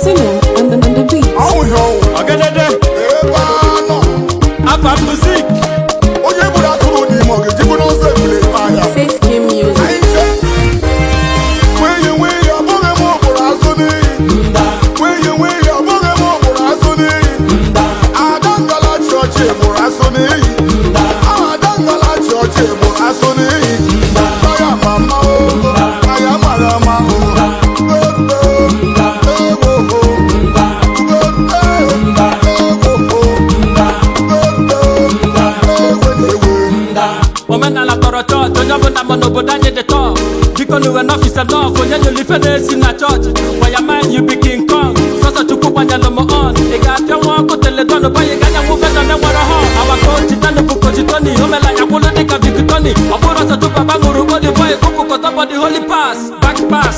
Sinner on the beat. Ọwụghị ọwụ. Ọgedede. Ebe a nọ. Afa m bụ Zik. Onye gburu atụrụ n'ime ọ ga-ejikwu n'ụzọ ebule ebe ahịa. 6K Music. Anyị nche. Nwunye nwunye ọ bụghị m ụkpụrụ azụ n'iyi. Nwunye nwunye ọ bụghị m ụkpụrụ azụ n'iyi. Ada ngala chọọchị gbụrụ azụ n'iyi. Ada ngala chọọchị gbụrụ azụ n'iyi. Taya mama o, taya mara ama o. Egbo, egbo o. Egbo, egbo o. Egbo, egbo. Omenala tọrọ chọọchị, onye ọbụla ma n'obodo anyị dị tọọ. Biko nuwe n'ọfịs nọf, onye nyere ife na-esi na chọọchị. Waya man, you be King Kong. Sọsọ Chukwu gbanyelụ m on. Ị ga-apịa nwa ọkụ teledọn banye ganya nwụ vedọn enwere họn. Awa coach Tani bụ coach Tony. O mela anya kwụlụ dịka Victoni. Ọ bụrụ ọsọ tupu baba ṅụrụ holy boy kụpụ kọtọbọdị holy pass. Back pass.